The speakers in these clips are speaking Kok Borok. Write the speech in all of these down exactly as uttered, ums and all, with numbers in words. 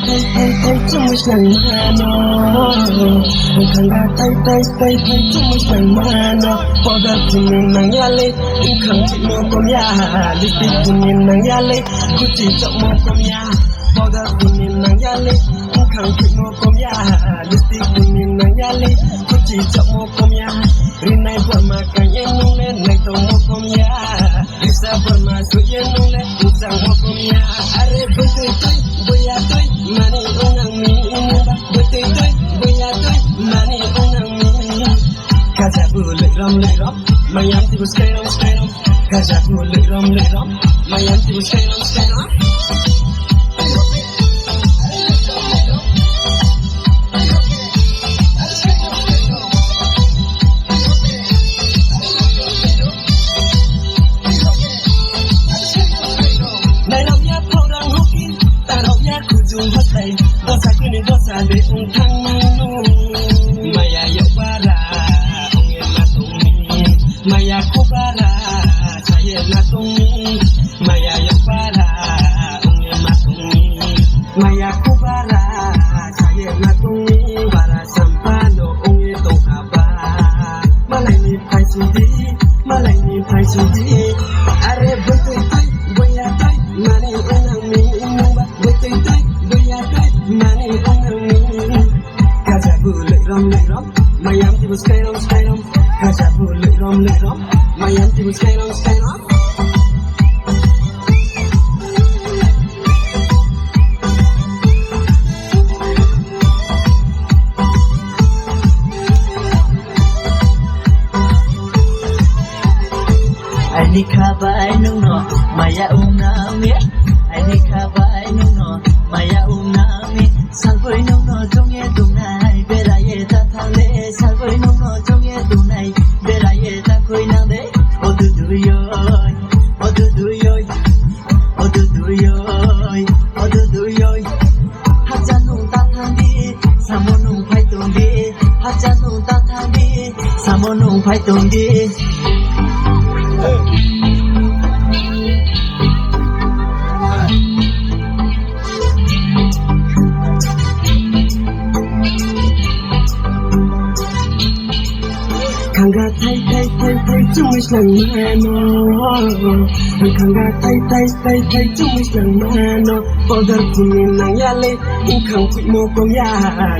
Thai thai thai chumui slang mano. Khanga thai thai thai thai chumui slang mano. Powder phunui nang yale, wngkhang chikmo komya. Lipstick phunui nang yale, kuchi chokmo komya. Powder phunui nang yale, wngkhang chikmo komya. Lipstick phunui nang yale, kuchi chokmo komya. Rinai borma kanye nungle naitongmo komya. Risa borma suye nungle wngchangmo komya. Are bwtwi twi, bwya twi, mani wngnang mi. Bwtwi twi, bwya twi, mani wngnang mi. Kajabu lwkrom lwkrom, mayam tibu skairom skairom. Kajabu lwkrom lwkrom, mayam tibu skairom skairom. Nairok ya phorang hoki, tarok ya khujung hotai, dosa kuni dosa de ung thang manu. Maya yok bara, ung ema tongni. Maya kubara, saye na tongni. Maya yok bara, ung ema tongni. Maya kubara, saye na tongni. Bara sampano ung e tong haba. Malai ni phai sudi, malai ni phai sudi. Are bwtwi twi, bwya twi, mani wngnang mi nungba. Bwtwi twi, bwya twi, mani wngnang mi. Kajabu lwkrom lwkrom, mayam tibu skairom skairom. Kajabu lwkrom lwkrom, mayam tibu skairom skairom. Aini khabai nungno maya wngnang mi. Aini khabai nungno maya wngnang mi. Salboi nungno chongye tongnai, beraye ta thangle. Salboi nungno chongye tongnai, beraye ta khoinang de. O dudu yoi, o dudu yoi, o dudu yoi, o dudu yoi. Hacha nung ta thangdi, samo nung phai tongdi. Hacha nung ta thangdi, samo nung phai tongdi. Khanga thai thai thai thai chumui slang mano. Khanga thai thai thai thai chumui slang mano. Powder phunui nang yale, wngkhang phikmo komya.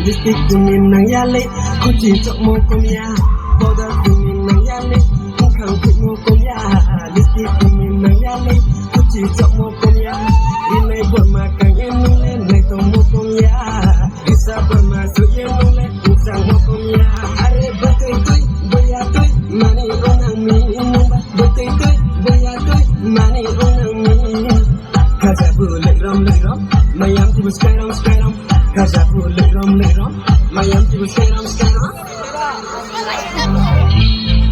Lipstick phunui nang yale, kuchi chokmo komya. Powder phunui nang yale, wngkhang phikmo komya. Lipstick phunui nang yale, kuchi chokmo komya. Rinai borma kanye nungle naitongmo komya. Risa borma suye nungle wngchangmo komya. Are bwtwi twi, bwya twi, mani wngnang mi nungba. Bwtwi twi, bwya twi, mani wngnang mi. Kajabu lwkrom lwkrom, mayam tibu skairom skairom. Kajabu lwkrom lwkrom, mayam tibu skairom skairom.